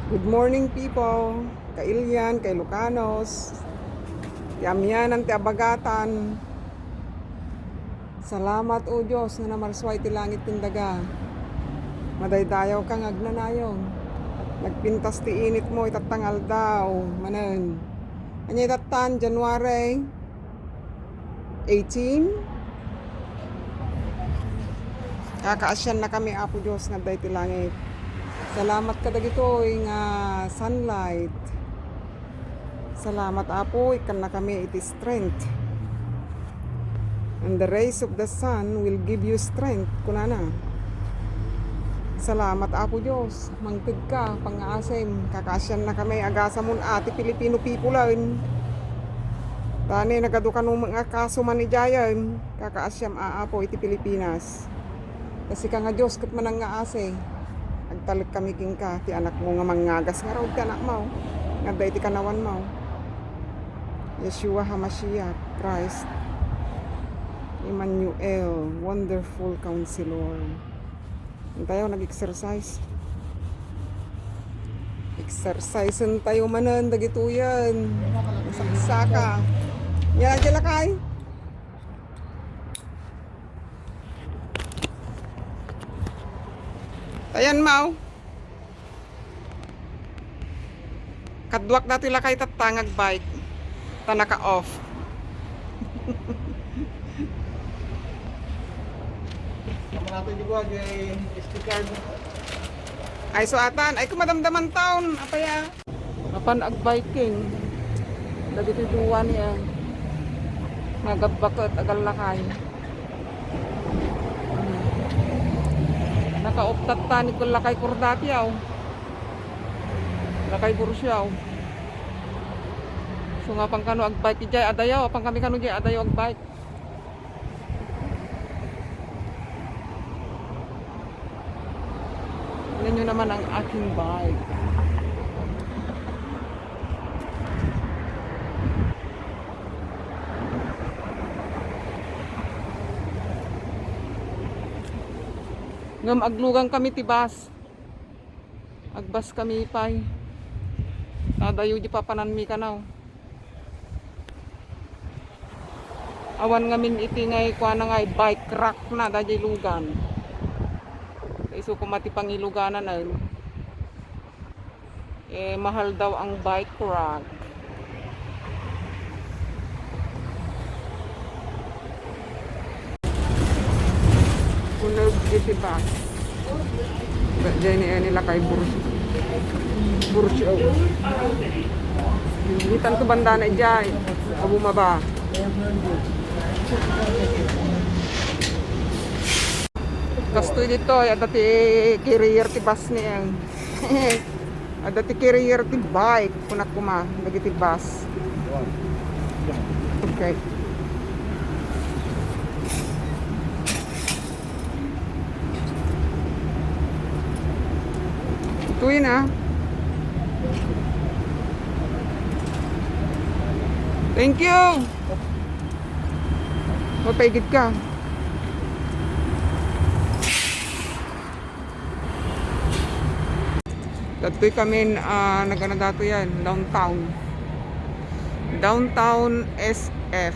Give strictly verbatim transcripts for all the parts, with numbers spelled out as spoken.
Good morning, people. Kailian, kailokanos. Ti amianan, ti abagatan. Salamat, O Dios, nga namarsua iti langit ken daga. Madaydayawka nga agnanayon. Nagpintas ti initmo itatta nga aldaw manen. Ania itatta, January eighteen. Kakaasiannakami, Apo Dios, nga adda iti langit. Salamat kadagitoy nga sunlight. Salamat, Apo, ikkannakami iti strength. And the rays of the sun will give you strength, kunana. Salamat, Apo Dios. Mangtedka, pangngaasim, kakaasiannakami, agasamon a ti Filipino people-en. Ta ni nagadu kano nga kaso man idiayen, kakaasiam a Apo iti Pilipinas. Ta sika nga Dios ket manangngaasi. Agtalek kami kenka, ti anakmo nga mangngagas ngarud ti anakmo, nga adda iti kanawanmo. Yeshua HaMashiach, Christ, Emmanuel, Wonderful Counselor. Intayo nag-exercise. Exercise-en tayo manen dagitoyen. Saksaka. Yan, adya lakay. Ayan, Mau. Kaduak datoy lakay tatta nga agbike. Ta naka-off. Sama natin di ba, kay S D card. Ay, suatan. Ay, kumadamdaman taon. Apaya. Mapan agbiking. Dagiti dua niya. Nga agabbaket, agallakay. Nakauptat ta ni lakay kurdati, aw. Lakay bursiaw. So nga pang kano agbike jay adayaw, apang kami kano jay adayaw agbike. Tingnan nyo naman ang aking bike. Ngem aglugan kami ti bus. Agbus kami pay. Nadayo di papananmi kanaw. Awan ngamin iti nga ikuana nga bike rack na daydiay lugan. Isu koma ti pangiluganan, ay. Eh, mahal daw ang bike rack. Kunag iti bus. Ba, diay ni, ni lakay burus. Burus, oh. Itan to bandana diay. Abu maba. Kastoy ditoy, adda ti carrier ti bus ni, eh. Adda ti carrier ti bike, kunak koma, dagiti bus. Okay. Itoy na. Thank you. Mapaigid ka. Datoy kami, ah, nagana datoy yan, downtown. Downtown S F.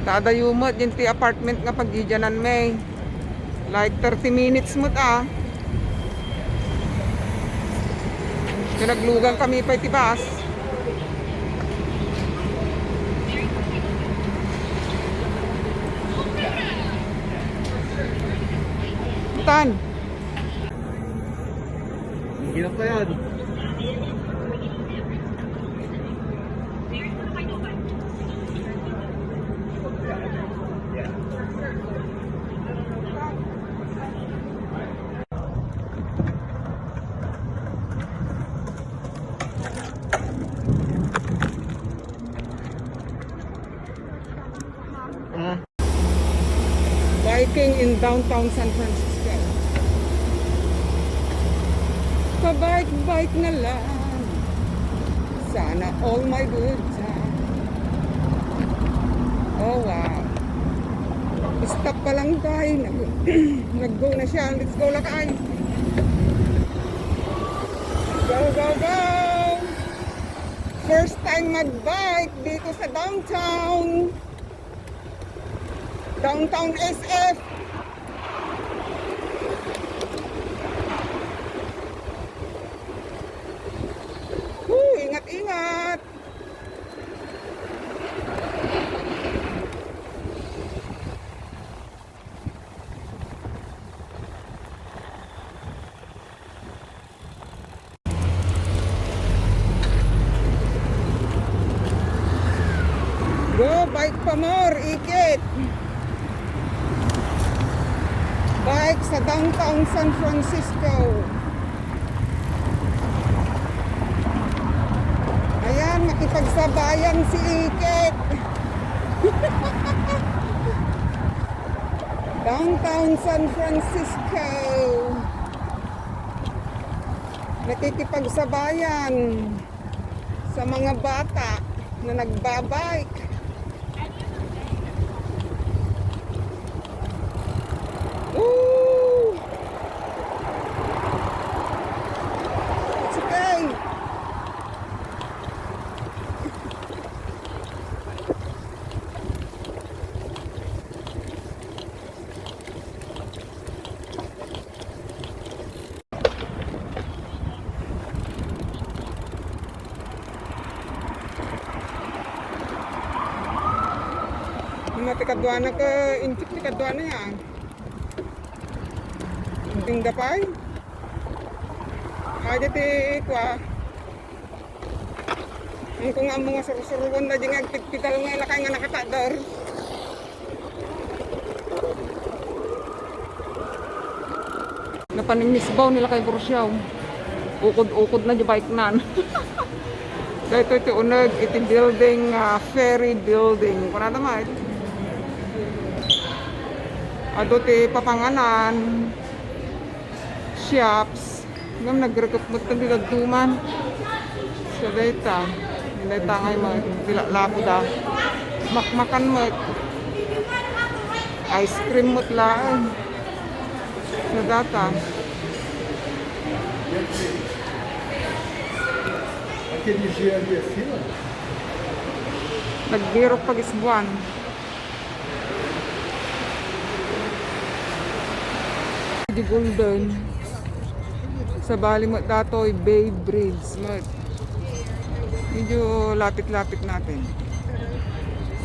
Ta adayo met, diay ti apartment nga paggigianan mi. Like thirty minutes met, ah. Kinaglugan kami pay ti bus. Tan. Hirap pa yan. Ah. Biking in downtown San Francisco. Pabike-bike na lang. Sana all my good time. Palangkay, nag-, nag-go na siya. Let's go, lakay. Go, go, go! First time mag-bike dito sa downtown. Downtown S F. Woo, ingat-ingat. Go, bike pa more, ikit. Bike sa downtown San Francisco. Ayan, makipagsabayan si Ikit. Downtown San Francisco. Nakikipagsabayan sa mga bata na nagbabike. Woo! It's okay. Ano ti kaduana ka, inchik ti kaduana yan. Inting dapay. Ay, di ti kwa. Ang kung amo nga sursuruan na di nga agpidpidal nga ilakay nga nakatador. Napanimmisbaw nila kay Borsiaw. Ukod-ukod na di bike nan. Daytoy ti uneg iti building, ah, ferry building. Kunada, Mike? Adu ti papanganan, shops. Ngem nagrekep met ti dadduma. So, dayta. Dayta ngay met, ti laplapo da. Makmakan met. Ice cream met laeng. So, data. Nagbirok pag-isbuan. Di Golden. Sabali met datoy, Bay Bridge met. Medyo lapit-lapit natin.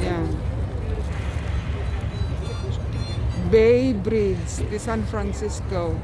Yan. Bay Bridge di San Francisco.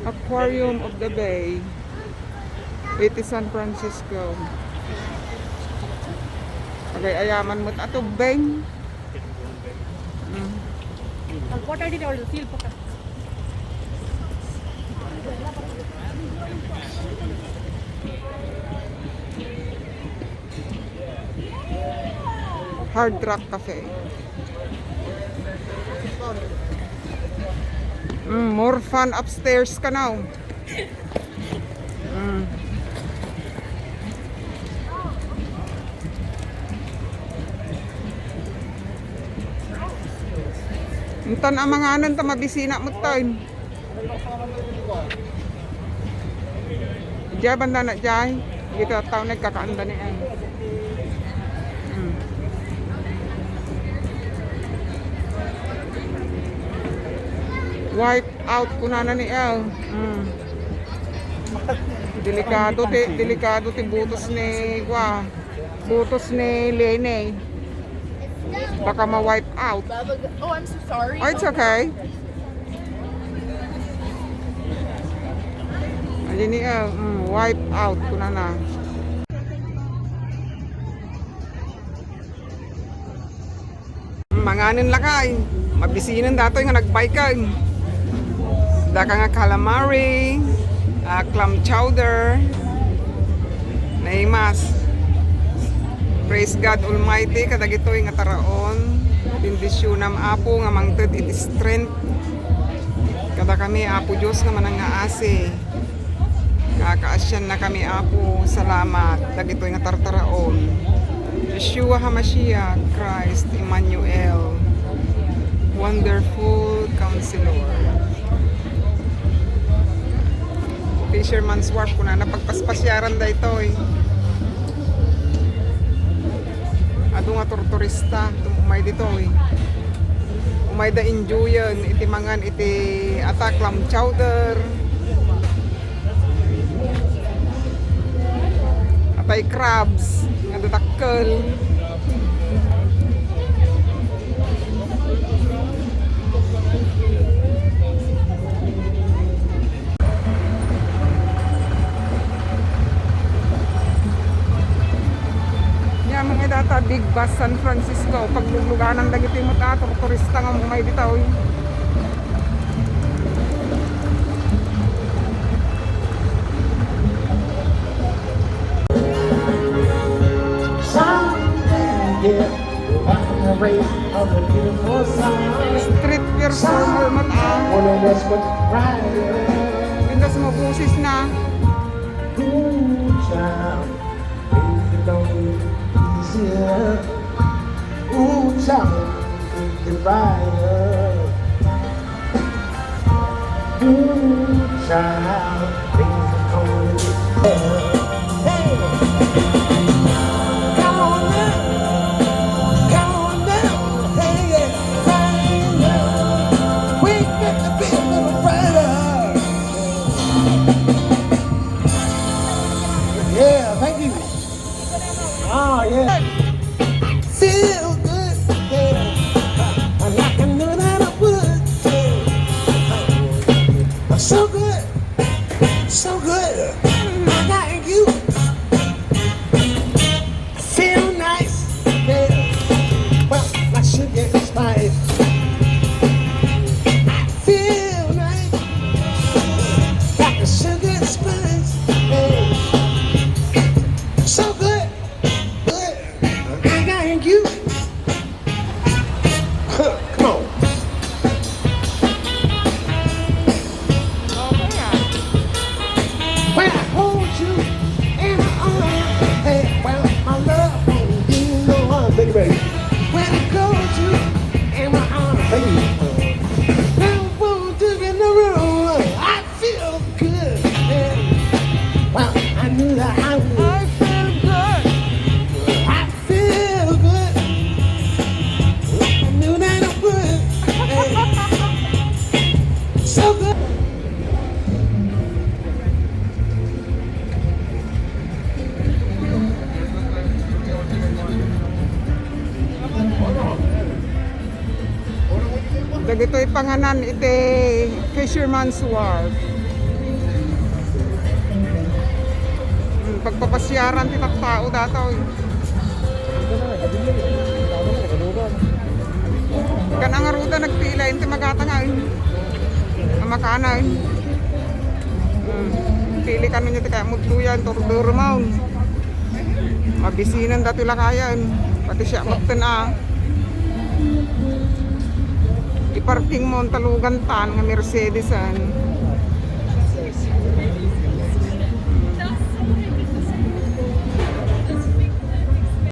Aquarium of the Bay. Iti San Francisco. Agay-ayaman met a tubbing. Mm. Ang water dito or the field pa ka? Hard Rock Cafe. Mm, more fun upstairs ka now. Mm. Intan a manganan ta mabisina met tayo. Diay banda na diay. Dito tao nagkakaanda ni ay. Hmm. Wipe out kunana ni El. Hmm. Delikado ti, delikado ti butos ni, wa. Butos ni Lene. Baka ma-wipe out. Oh, I'm so sorry. Oh, it's okay. Ayan ni, uh, mm, wipe out kunana. Anen lakay, mabisinen datoy nga nagbayken. Daka nga calamari, ah, clam chowder, naimas. Praise God Almighty, kadagitoy nga taraon. Bendisyonam, Apo, nga mangted iti strength. Kadakami, Apo Dios, nga manangngaasi. Kakaasiannakami, Apo. Salamat dagitoy nga tartaraon. Yeshua HaMashiach, Christ Emmanuel, Wonderful Counselor. Fisherman's Wharf, kunana, pagpaspasyaran daytoy. Adu nga turturista, tum-, umay ditoy. Umayda enjoyen iti mangan iti ata clam chowder. Atay crabs, nga dadakkel. Nia, mga idata, Big Bus San Francisco. Paglugluganan dagiti met a turturista nga umay dita, oy. Street performer met a. Pintas mo boses na. Ooh, child, the fire. Ooh, child, things are coming. Hey, come on now, come on now, hey, yeah, fire. We got to be a little brighter. Yeah, thank you. Oh, yeah. Feel good, yeah. Like I knew that I would, yeah. So good, so good. I got you. Feel nice, yeah. Well, my sugar spice. Feel nice, like a sugar spice, yeah. So good. I got you. Huh, come on. When I hold you in my arms, hey, well, my love won't do no harm, baby. When I hold you in my arms, baby, love won't do me no wrong. I feel good. Hey, well, I knew that I would. I feel good. I feel good. I knew that I would. Hey. So good. Dagitoy panganan iti Fisherman's Wharf. Hmm, pagpapasyaran ti tattao datoy. Kan-o ngarud a nagpila iti magatangay. Amakanan. Hmm. Pili kano niya ti kaya mutluyan, turdurumaon. Mabisinen dati lakayan. Pati siya magtena. Iparking mo ang talugan tan nga Mercedes-an.